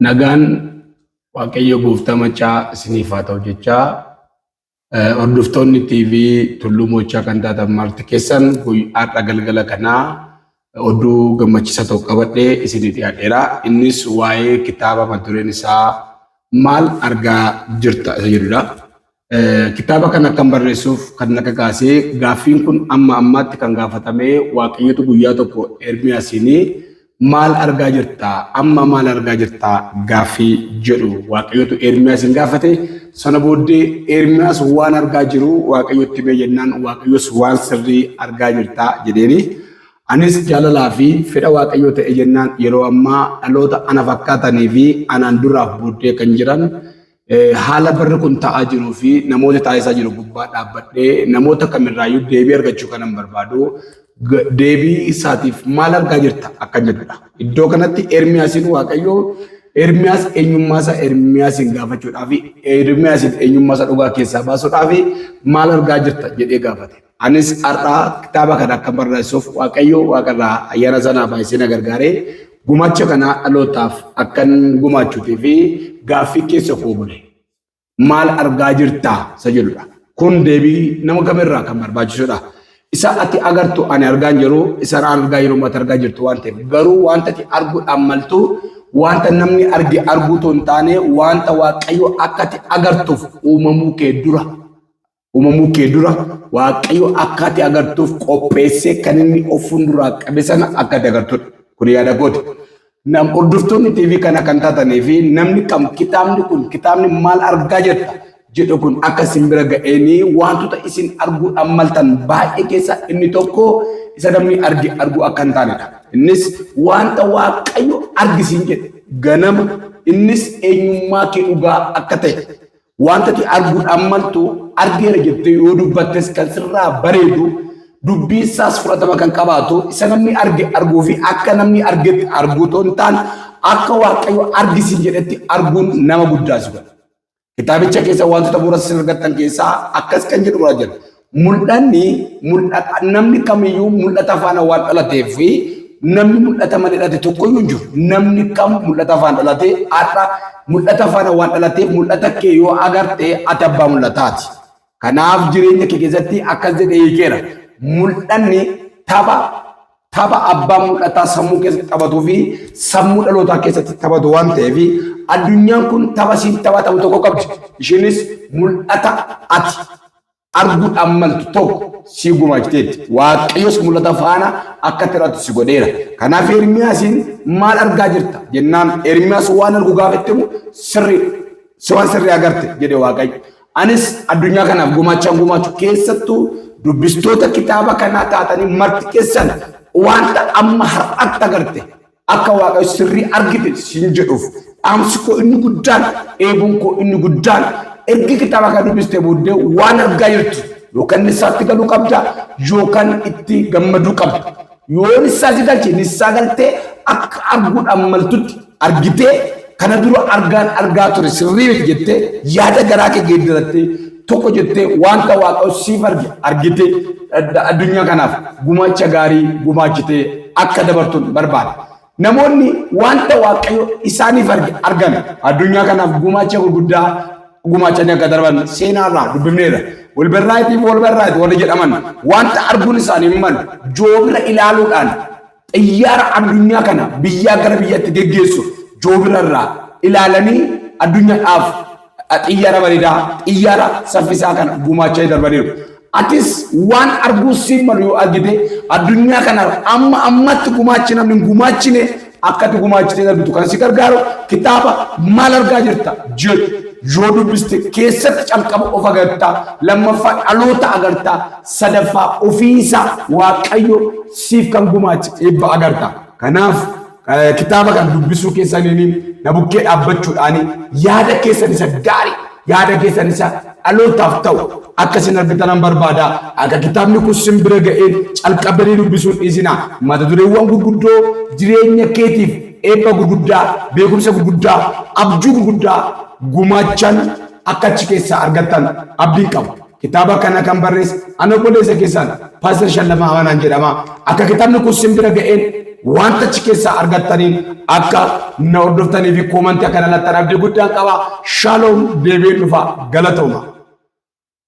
Nagaan Waaqayyo Gooftaa Maccaa isiniif haa ta'u jechaa hordoftoonni TV Tulluu Mo'ichaa kan taatan marti keessan har'a galgala kanaa oduu gammachiisaa tokko qabadhee isinii dhiyaadheera. Innis waa'ee kitaaba mata dureen isaa maal argaa jirta isa jedhudha. Kitaaba kana akkan barreessuuf kan na kakaase gaaffiin kun amma ammaatti kan gaafatame Waaqayyotu guyyaa tokko Ermiyaasiin maal argaa jirta amma maal argaa jirta gaaffii jedhu Waaqayyotu Ermiyaasiin gaafate. Sana booddee Ermiyaas waan argaa jiru Waaqayyotti himee jennaan Waaqayyos waan sirrii argaa jirta jedheeni. Anis jaalalaa fi fedha Waaqayyoo ta'e jennaan yeroo ammaa dhaloota ana fakkaatanii fi anaan duraaf booddee kan jiran haala barri kun ta'aa jiruu fi namoota taasisaa jiru gubbaa dhaabbadhee namoota kamirraayyuu deebii argachuu kanan barbaadu deebii isaatiif maal argaa jirta akkan jedhudha. Iddoo kanatti Ermiyaasiin Waaqayyoo Ermiyaas eenyummaa isaa Ermiyaasiin gaafachuudhaa fi Ermiyaasiin eenyummaa isaa dhugaa keessaa baasuudhaa fi maal argaa jirta jedhee gaafate. Anis har'aa kitaaba kana akka barreessuuf Waaqayyo waaqarraa ayyaana sanaa baay'isee na gargaaree gumaacha kana dhalootaaf akkan gumaachuutii fi gaaffii keessa koo bule. Maal argaa jirta isa jedhudha. Kun deebii nama kamirraa kan barbaachisudha. Isa ati agartu ani argaa hin jiru, isa an argaa jiru ati argaa jirtu waan ta'eef. Garuu wanta ati arguudhaan maltu wanta namni arge arguu otoo hin taane wanta Waaqayyo akka ati agartuuf uumamuu kee dura Uumamuu kee dura Waaqayyo akka ati agartuuf qopheessee kan inni of fuulduraa qabe sana akka ati agartudha. Kun yaada kooti. Nam hordoftoonni TV kana kan taatanii fi namni kam kitaabni kun kitaabni maal argaa jirta jedhu kun akka isin bira ga'eenii wantoota isin arguudhaan maltan baay'ee keessaa inni tokko isa namni arge arguu akka hin taanedha. Innis wanta Waaqayyo argisiin jedhe ganama innis eenyummaa kee dhugaa akka ta'e Wanta ati arguudhaan maltu argeera jettee yoo dubbattes kan sirraa bareedu dubbiin isaas fudhatama kan qabaatu isa namni arge arguu fi akka namni argetti arguu otoo hin taane akka Waaqayyo argisiin jedhetti arguun nama guddaa si godha. Kitaabicha keessa wantoota bu'uura isin argattan keessaa akkas kan jedhu biraa jira. Mul'anni mul'ata namni kamiyyuu mul'ata faana waan dhalateef fi namni mul'ata malee dhalate tokkoyyuu hin jiru. Namni kam mul'ata faana dhalate har'a mul'ata faana waan dhalateef mul'ata kee yoo agarte ati abbaa mul'ataati. Kanaaf jireenya kee keessatti akkas jedhee hiikeera. Mul'anni tapha tapha abbaa mul'ataa sammuu keessatti taphatuu fi sammuu dhalootaa keessatti taphatu waan ta'eef addunyaan kun tapha siin taphatamu tokko qabdi. Isheenis mul'ata ati arguudhaan maltu tokko sii gumaachiteetti. Waaqayyos mul'ata faana akka tiratu si godheera. Kanaaf Ermiyaasiin maal argaa jirta jennaan Ermiyaas waan argu gaafa itti himu sirrii si waan sirrii agarte jedhe Waaqayyo. Anis addunyaa kanaaf gumaachaan gumaachu keessattuu dubbistoota kitaaba kanaa taatanii marti keessan wanta amma har'atti agarte akka Waaqayyo sirrii argite siin jedhuuf dhaamsi koo inni guddaan eebuun koo inni guddaan ergi kitaaba kana dubbistee booddee waan argaa jirtu yookaan nissaatti galuu qabda yookaan itti gammaduu qabda. Yoo nissaa si galche nissaa galtee akka arguudhaan maltutti argitee kana dura argaan argaa ture sirrii miti jettee yaada garaa kee geeddarattee tokko jettee wanta Waaqayyo siif arge argitee addunyaa kanaaf gumaacha gaarii gumaachitee akka dabartuun barbaada. Namoonni wanta Waaqayyo isaaniif arge argan addunyaa kanaaf gumaacha gurguddaa gumaachanii akka darban seenaarraa dubbifneerra. Wilberraayitii fi Wolberraayit warri jedhaman wanta arguun isaanii hin malu joobira ilaaluudhaan xiyyaara addunyaa kana biyyaa gara biyyaatti geggeessu joobira irraa ilaalanii addunyaadhaaf xiyyaara bareedaa xiyyaara saffisaa kana gumaachanii darbaniiru. Atis waan arguu siin malu yoo argite addunyaa kana amma ammatti gumaachi namni hin gumaachine akkati gumaachitee darbitu kan si gargaaru kitaaba maal argaa jirta jedhu yoo dubbiste keessatti calqaba of agarta lammaffaa dhaloota agarta sadaffaa ofiisaa Waaqayyo siif kan gumaache eebba agarta. Kanaaf kitaaba kan dubbisuu keessaniin na bukkee dhaabbachuudhaan yaada keessan isa gaarii yaada keessan isa dhalootaaf ta'u akka isin argitanan barbaada. Akka kitaabni kun sin bira ga'een calqabanii dubbisuun dhiisinaa. Mata dureewwan gurguddoo jireenya keetiif eebba gurguddaa, beekumsa gurguddaa, abjuu gurguddaa gumaachan akka achi keessaa argattan abdiin qaba. Kitaaba kana kan barreesse ana obboleessa keessan Paaster Shallamaa Amanaan jedhama. Akka kitaabni kun sin bira ga'een wanta achi keessaa argattaniin akka na hordoftanii fi koomantii akka na lattan abdii guddaan qaba. Shaaloom, deebi'een dhufa, galatooma.